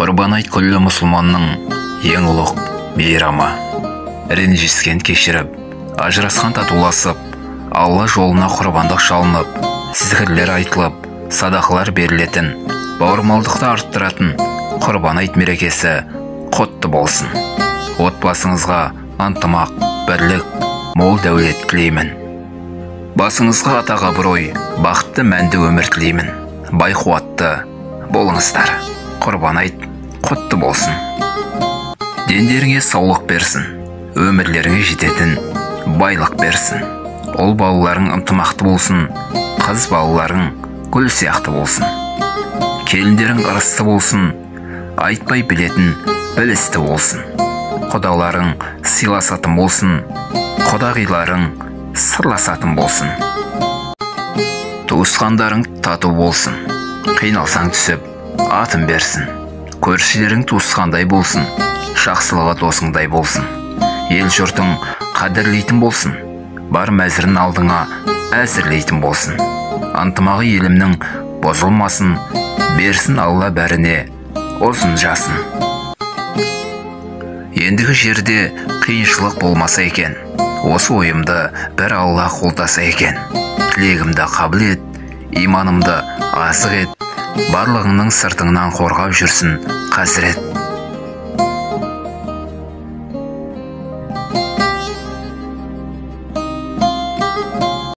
Құрбан айт күллі мұсылманның ең ұлық мейрамы. Ренжіскен кешіріп, ажырасқан татуласып, Алла жолына құрбандық шалынып, зікірлер айтылып, садақалар берілетін, бауырмалдықты арттыратын Құрбан айт мерекесі құтты болсын. Отбасыңызға ынтымақ, бірлік, мол дәулет тілеймін. Басыңызға атақ абырой, бақытты мәнді өмір тілеймін. Бай қуатты болыңыздар. Құрбан айт құтты болсын. Дендеріңе саулық берсін, өмірлеріңе жететін байлық берсін. Ұл балаларың ынтымақты болсын, қыз балаларың гүл сияқты болсын. Келіндерің ырысты болсын, айтпай білетін білісті болсын. Құдаларың сыйласатын болсын, құдағиларың сырласатын болсын. Туысқандарың тату болсын, қиналсаң түсіп, атын берсін. Көршілерің туысқандай болсын, жақсылығы досыңдай болсын. Ел жұртың қадірлейтін болсын, бар мәзірін алдыңа әзірлейтін болсын. Ынтымағы елімнің бұзылмасын, берсін Алла бәріне ұзын жасын. Ендігі жерде қиыншылық болмаса екен, осы ойымды бір Алла қолдаса екен. Тілегімді қабыл ет, иманымды азық ет, барлығыңның сыртыңнан қорғап жүрсін қазірет.